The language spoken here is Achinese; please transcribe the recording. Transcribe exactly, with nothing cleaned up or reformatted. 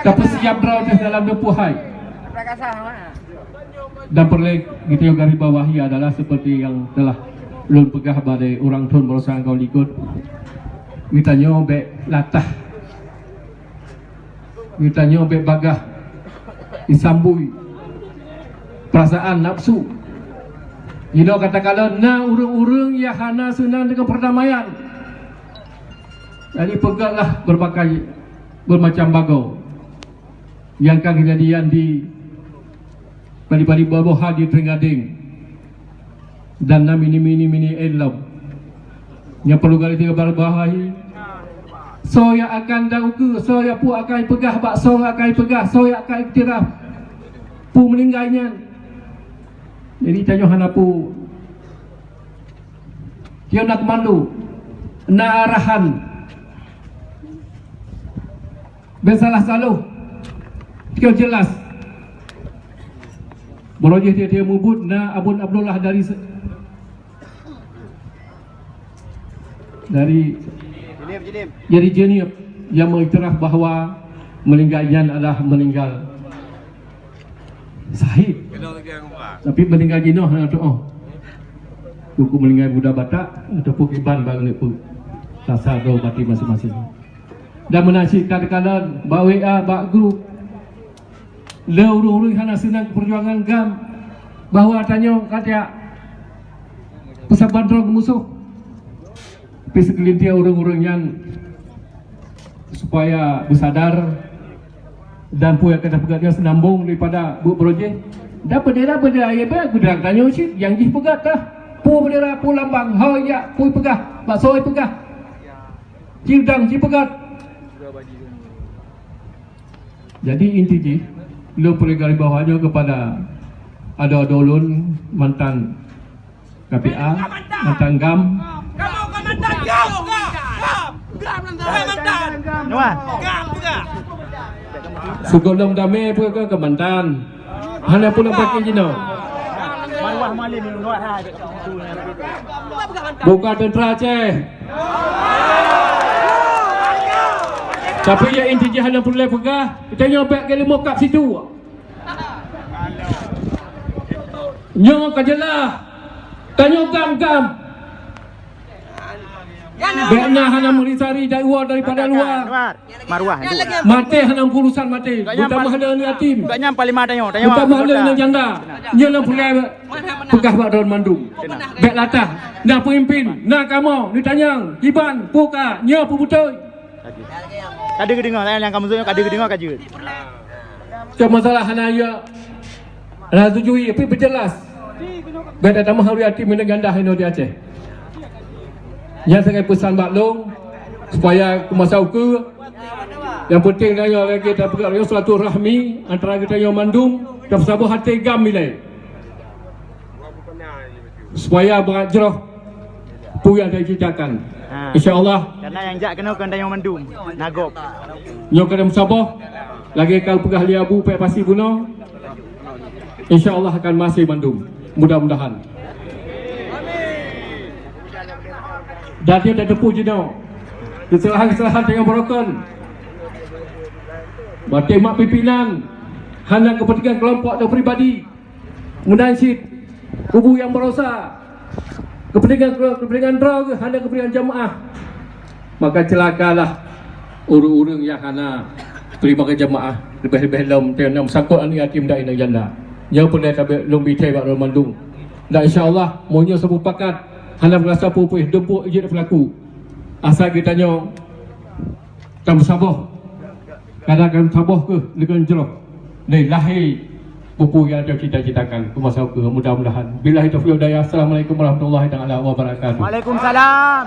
Tapeusiab droe teuh dalam dua ploh hai. Dan peureulée geutanyoe garis bawahi adalah seperti yang telah lôn peugah bak ureuëng thon baroesa nyang likot. Geutanyoe bék latah. Geutanyoe bék bagaih isambui peurasaan nafsu. Jinoe katakanlah na ureuëng-ureuëng nyang hana seunang deungon peurdamaian. Jadi peugahlah berbagai, bermacam bagoe nyang ka keujadian di Padi-padi boh-bohan di Teungadeng dan na mini-mini mini ilom. Nyang perlu garis bawahi, soe nyang akan dan ukeue, soe nyang peue akan peugah bak soe nyang akan peugah, soe nyang akan iktiraf peue meuninggai nyan. Jadi tanyoe hana peue. Tiep na keumando, na arahan. Bék salah saloh. Keu jelas. Baroe jih tiep-tiep mubuet na Abon Abdullah dari se-, dari, dari Jeunieb yang mengiktiraf bahwa meninggal nyan adalah meninggal syahid. Tapi meninggal jinoe hana tuoh. Buku meninggal budak Batak ataupun kiban bak ngon peue. Rasa droe mati masing-masing. Dan meunan cit ka teukalon bak W A, bak grup. Le ureuëng-ureuëng hana seunang peujuangan GAM bahwa tanyoe ka tiak peusaban droe musoh. Tapi seugeulintir ureuëng-ureuëng nyan supaya beusadar dan peue nyang ka tapeugah nyan seunambong daripada buet baroe jih. Dan peudera-peudera ayah bak geudak tanyoe cit nyang jih peugah tah. Peue peudera, peue lambang, ho jak, peue peugah, bak soe peugah. Cidang jipeugah. Jadi inti jih, lôn peureulee garis bawah nyoe keupada adoe-adoe lôn mantan K P A, mantan GAM. Kamoe ka mantan GAM, GAM, GAM. GAM mantan. Nuan. GAM juga. Sigohlom damé peue keu mantan. Hana pun nak pakai jinoe. Maruah Mualem ni nuan hai. Bukan tentera Aceh. Tapi nyang inti jih hana peureulée peugah, tanyoe bék geuleumokab situ. Nyoe ka jeulaih, tanyoe GAM-GAM. Bék na hana meurisa ri dari luwa daripada luwa. Maruah, maté hana urusan maté. Buta mahleueng yatim. Buta mahleueng janda. Nyoe lam peureulée peugah bak droe mandum. Bék latah. Na peumimpin, na kamoe, neutanyong, kiban, peue ka, nyoe peue beutôi. Ka deuh geudeungoe, nyang ka meusuh nyoe ka deuh geudeungoe ka jeuet. Cuma masalah hana ya, hana setuju, tapi beujeulaih. Bék tatamah ureuëng yatim ngon janda inoe di Aceh. Nyan sagai peusan bak lôn, supaya keu masa ukeue, nyang peunteng tanyoe lagée tapeugah silaturahmi antara geutanyoe mandum, tapeusaboh até GAM ilée. Supaya brat jroh peue nyang tacita-citakan. Ha. Insya Allah. Karena nyang jak keunoe kon tanyoe mandum. Nagop. Nyoe keunoe meusaboh. Lagée ka peugah lé Abu Pek Pasi bunoe. Insya Allah akan maséh mandum. Mudah-mudahan. Dan dia tateupeue jinoe. Keusalahan-keusalahan tanyoe beurokon. Watée mak pimpinan hana keupeuntengan keulompok atau pribadi. Meunan cit kubu nyang baroesa, keupeuntengan, keupeuntengan droe geuh hana keupeuntengan jeumaáh, maka ceulakalah ureuëng-ureuëng nyang hana teurimong jeumaáh, leubeh-leubeh lom tanyoe meusangkot aneuk yatim dan inong janda. Nyoe peureulée tabeuet lôn bithée bak droe mandum. Dan insya Allah, meunyoe saboh pakat hana meurasa peue-peue, dumpok jeuet peulaku. Asai geutanyoe tameusaboh. Kadang-kadang saboh keuh deungon jroh. Lé lahé peue-peue nyang tacita-citakan keu masa ukeue, mudah-mudahan. Billahi taufiq wal hidayah. Assalamualaikum warahmatullahi taala wabarakatuh. Waalaikumsalam.